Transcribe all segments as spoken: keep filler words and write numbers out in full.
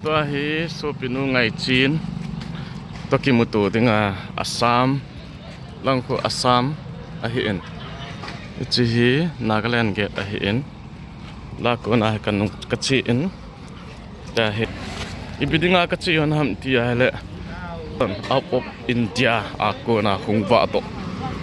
Tua hi sopinu Ngaichin toh kimuto dinga Assam, langkhu Assam ahin. Hiche hi Nagaland gate ahin. Lakona hi kanung kachen. Tua hi ipi dinga kache hon ham ti ahile, out of India a kona hung vahdoh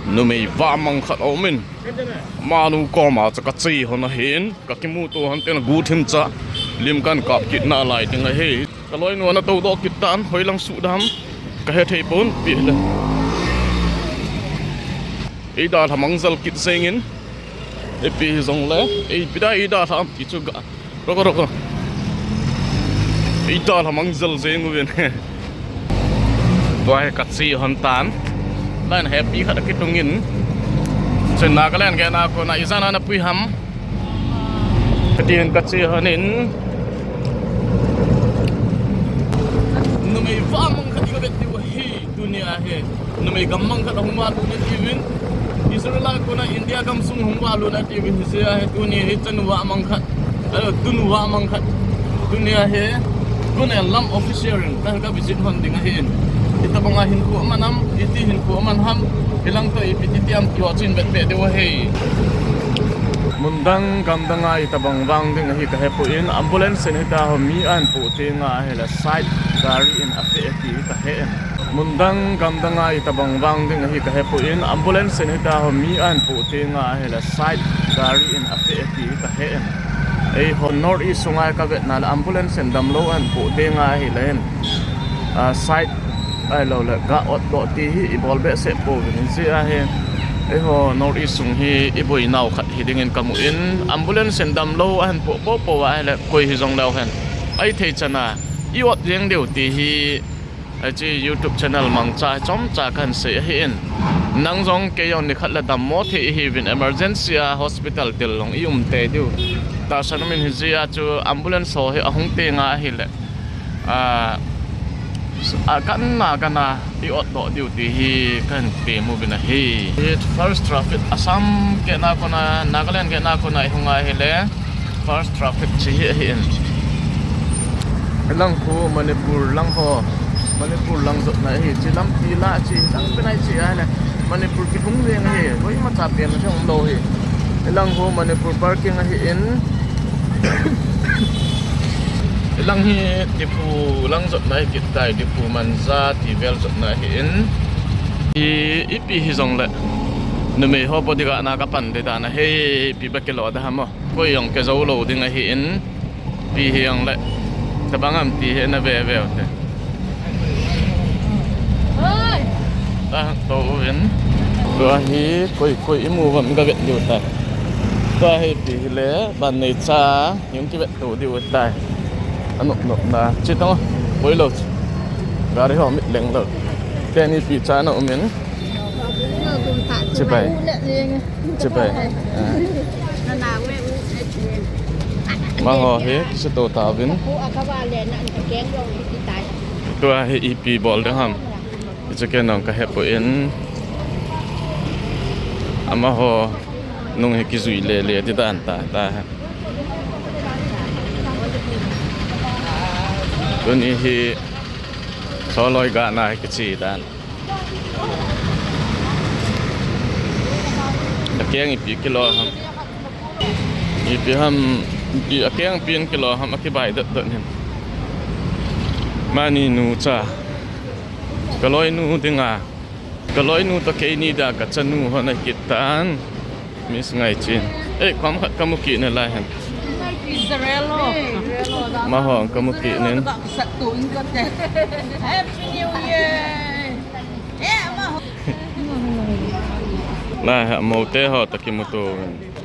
numei vahmang khat aumin, amanu koma chu kache hon ahin, kakimuto hon teng le guhthim cha lim kahin kap kit nalai ding ahi. Kaloinu ana toudoh kit tan, hoilang suhdam kahethei pon, ipi le eidalha mang jel kit jengin, ipi hijongle, ipi dia eidalha ham ti chu ga Roko, roko. Eidalha mang jel jeng uvin. Tua hi kache hon tan. Line happy khat akitungin. Chun Nagaland gate a kona ijat a napui ham katin kache honin. Numei vahmang khat kavet diu ahi. Tunia hi numei gammang khat ahung valut natiuvin, Israel a kona India gamsung hung valut natiuvin, hiche ahi tunia hi chanu vahmang khat, alo, tunu vahmang khat. Tunia hi Gonellam official in ka, ka visit hon ding ahin. Hitabanga hinkho aman ham, iti hinkho aman ham, hilang toh ipi ti ti ham ti ho chu hin vetpeh diu ahi. Mundang gamdanga hitabang vang ding ahi kahepoi, ambulance in hitaho mi ahin poh tenga ahile side gari in apeh ti kahen. Mundang gamdanga hitabang vang ding ahi kahepoi, ambulance in hitaho mi ahin poh tenga ahile side gari in apeh ti kahen. Eiho North East sunga kavetna le ambulance in damlou ahin poh tenga ahile hin, ah, side ahiloule ga otdoh ti hi ibol behseh pouvin, hiche ahi eiho North East sung hi iboinau khat hidingin kamun, ambulance in damlou ahin poh poupou ahile koi hijongleu hen, ahithei chana i-ot jeng diu ti hi hiche YouTube channel mangcha hi chomcha kahin sei ahin. Nang jong kei jong nikhat le dammo thei ihiuvin, emergency a hospital til jong i-um tei diu. Tahsan umin, hijeh a chu ambulance ho hi ahung tenga ahile, ah, akanna kana i-otdoh diu ti hi kahin temuvin ahi. Hi first traffic, Assam gate na kona, Nagaland gate na kona ihunga ahile first traffic hiche hi ahin. Hilang khu Manipur lang ho, Manipur lang jotna ahi, hiche lampi lah hiche lang pen ahi, hiche ahile Manipur kibung jeng ahi, koimacha pemna thei umlou ahi. Hilang khu Manipur parking ahin. Hilang hi Diphu lang jotna ahi kit tai, Diphu Manja tivel jotna ahin. Hi ipi hijongle numei ho bodyguard na kapan ding dan ahi, ipi ba kilo da ham o. Koi jong kijou lou ding ahin, ipi hijongle tabang ham ti hi nave veu te. Oi. Tatou uvin. Tua hi koi koi imu uvam kavet diu tai. Tua hi ipi hile, ban neicha hung kivetto diu tai. Anop nopna. Hiche tong, koi lou. Gari ho mit leng lou. Teni ipi cha na umin. Chibai. Chibai. Ah. Amaho hi kisuto tauvin. Tua hi ipi bol ding ham, hichu ken jong kahepoi. Amaho nung hi kijui lele ti dan tata. Tuni hi Soloi gahna hi kiche dan. Akeng ipi kilo ham, ipi ham, ipi akeng ipi in kilo ham, akibai dot dot hin. Mani nu cha, kaloinu dinga, kaloinu toh keini dia kachanu ho ahi kit tan. Miss Ngaichin. Eh, kom khat kamu kit ne lai hen. Israel ho. Amaho kamu kit nin. Happy New Year. Eh, amaho. Lai ha, mou te ho toh kimuto.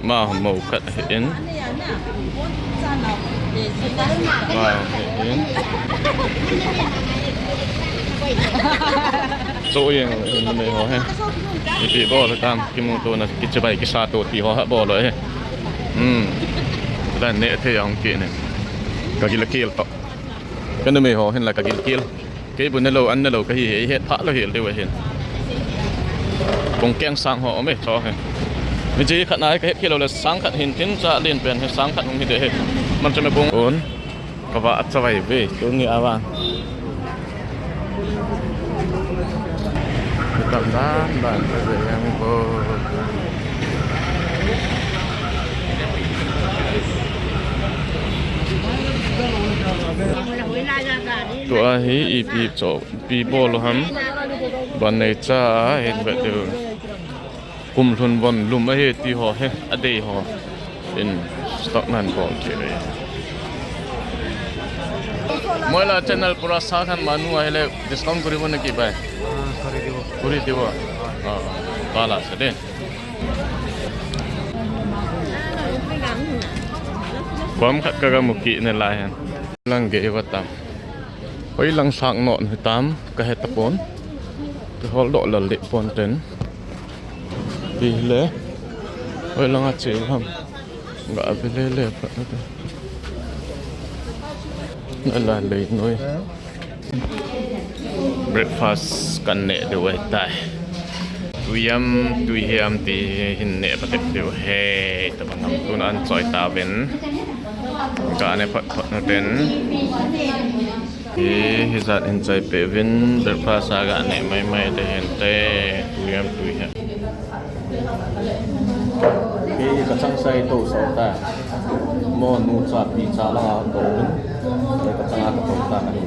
Amaho mou khat ahin. Amaho ahin. Cho jeng numei ho hi. Ipi bol tam, kimutona, kichibai kisato ti ho ha bol e. Hmm. Dan ne the jong kit ne. Kagil kel to. Ka numei ho hin la kagil kel. Kei bu nelou, an nelou kahi hi, het pha lou hel diu ahin. Bong keng sang ho um e, cho hi. Mi chi khat na hi kahet kit lou le, sang khat hin tin cha len pen hi, sang khat hung hi de hi. Man cha me bong un. Kava a chavai ve, tuni a vang. Tam dan dan, ve yang ko. Tua hi ipi cho, ipi bol ham. Ban nei cha hin ve tu. Kum lhun von lum ahi ti ho he, adei ho. In stock nan bol kit e. Moi la channel pura sa khan manu ahile discount kuri bo na ki bai. Ah, kuri dibo. Kuri dibo. Ah, bala sa de. Kom khat ka ga mu kit ne lai hen. Lang ge va tam. Hoi lang sak non hitam ka he tapon. Ka hol doh lal de pon ten. Ti le. Hoi lang a che ham. Ga a pe le le phat na te. Na la le noi. Breakfast kan neh diu ahitai. Tui am, tui hiam ti hin neh patep diu ahi. Tabang ham tun an choi tauvin. Ka neh phat phat na ten. Hi, hijat hin choi peh uvin, breakfast a ga neh mai mai te hen te, tui am tui hiam. Hi ka changseh to sa ta. Mo nu cha pi cha la to uvin. Ka chang a ka to ta ka ni.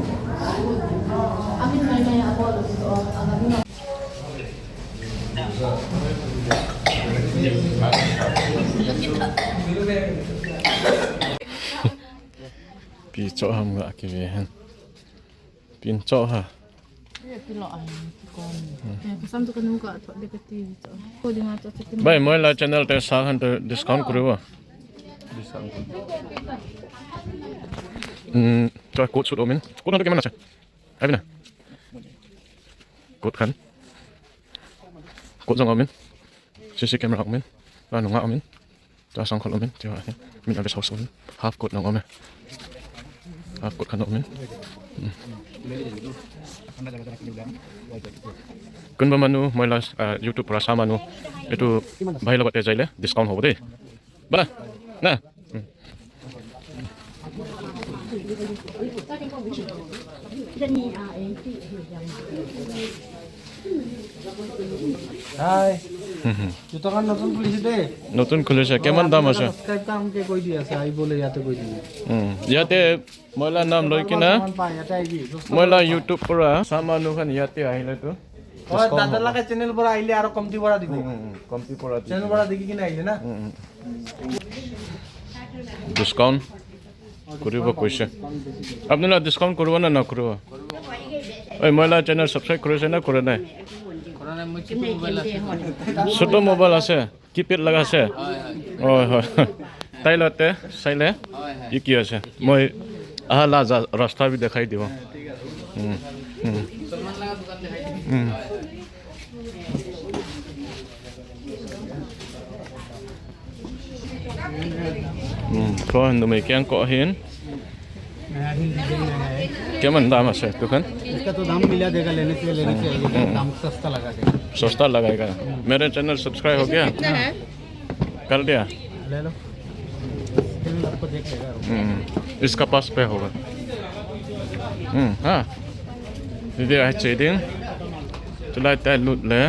Pi cho ham ga ki ve hen. Pin cho ha. Ye ti lo ai, ti kon. Hmm. Eh, kasam tu kanu ka cho de ka ti cho. Ko di ma cho cho ti. Bai, moi la channel te sa han te discount kuri bo. Discount. Hmm, cho code sut omin. Code na to ke mana cha. Ai bina. Code khan. Code jong omin. C C camera omin. La nunga omin. Cha sang khol omin. Cha ha. Min a bes house omin. Half code nang omin. Half code khan omin. Hmm. Kun ba manu, moi la, ah, YouTube pura sa manu. Itu bahai la bate jaile, discount ho de. Bala. Na. Hmm. Hi. হুম, হুম। জুতাখান নতুন খুলিছে দে। নতুন খুলিছে, কিমান দাম আছে? ছাবস্ক্ৰাইব কাম কে কৈ দি আছে, আহিবলৈ ইয়াতে কৈ দিবি। উম, ইয়াতে মইলা নাম লৈ কিনা, কিমান পায়, ইয়াতে আহিবি। মইলা YouTube পৰা চাহ মানুহ খান ইয়াতে আহিলেতো। অ, দাদা লাগা চেনেল পৰা আহিলে আৰু কমতি পৰা দিব। উম, উম, উম, কমতি পৰা দিব। চেনেল পৰা দেখি কিনে আহিলে না? উম, উম। Discount. Kuribo koise. Apni la discount kuribo na nakuribo? Oi, moi la channel subscribe kurise na kura nai? Chuto mobile ase, keypad laga ase. Oi, hoi. Tai lote, saile. Ye ki ase? Moi aha la ja, rasta bhi dekhai dibo. Hmm. Hmm. Hmm. Hmm, ko numei keng ko hin. नया हिंदी में नया है। क्या मन दाम है दुकान? इसका तो दाम मिला देगा, लेने के लिए लेना चाहिए, लेकिन हम्म। दाम सस्ता लगा देगा। सस्ता लगाएगा। मेरे चैनल सब्सक्राइब हो गया? कितना है? कर दिया? ले लो। स्क्रीन आपको देख लेगा। हम्म, इसका पास पे होगा। हम्म, हाँ। Didi ai cheding. Tulai tai lut le.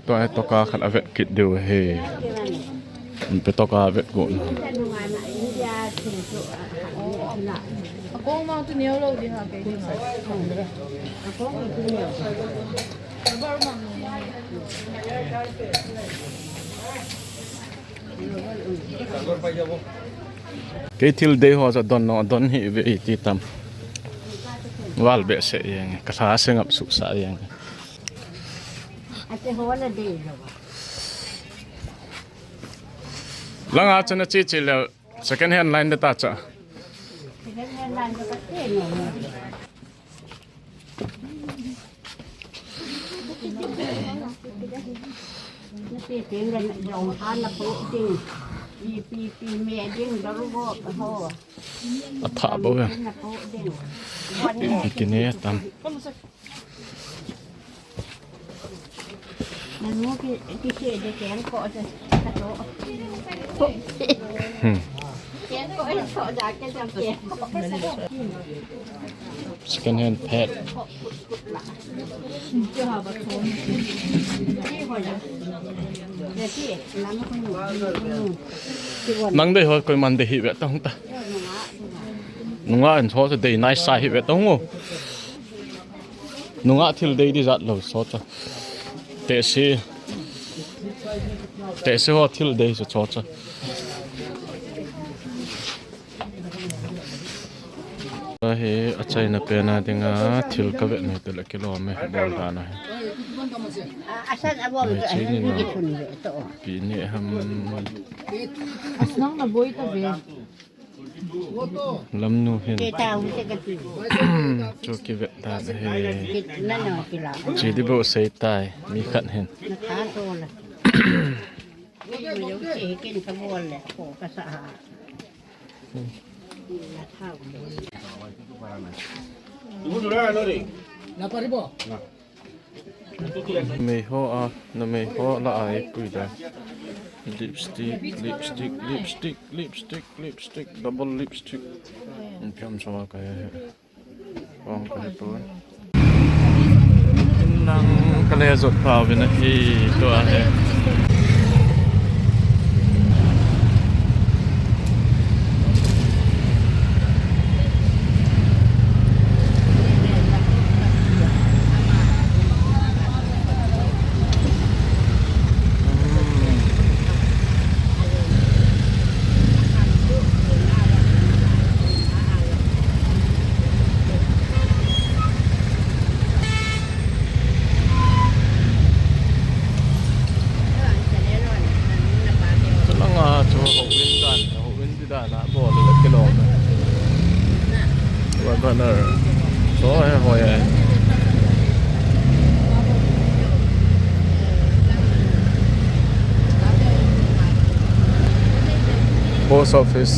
Tua toka khat avet kit diu he. Pe toka avet go na. Akong mau tu neo lo di ha ke. Kei thil dei ho cha don no, don hi ve ti tam. Val behseh jeng, ka lha se ngap suhsah jeng. Langa chana chi chi le second hand line de ta cha. Atha bo ve. Kine tam. Nanu ki, ki se de keng ko se. Ka to. Hmm. Keng ko e so da ke jam keng ko. Second hand pad. Nang dei ho koiman dei hi ve ta hung ta. Nunga in ho se dei nai sa hi ve ta hung o. Nunga thil dei di jat lo so cha. Tehse. Tehse ho thil dei so cho cha. Ahi, achaina pena dinga thil ka vet nei tele kilom e, bol dan ahi. Asan abol. Nei chini na. Pi ni ham. Asnang na boi ta ve. Lamnu hin. Chu kivet dan ahi. Chi di bo sei tai, mi khat hin. Mei ho a, na mei ho la ai pui da. Lipstick, lipstick, lipstick, lipstick, lipstick, double lipstick. Piam so ka he. Kong ka he pun. Nang ka le jot pau vin ahi tua he. Chulanga chu houin dan, houin di dan a bol le kilom. Wagoner. Cho he hoi he. Post office.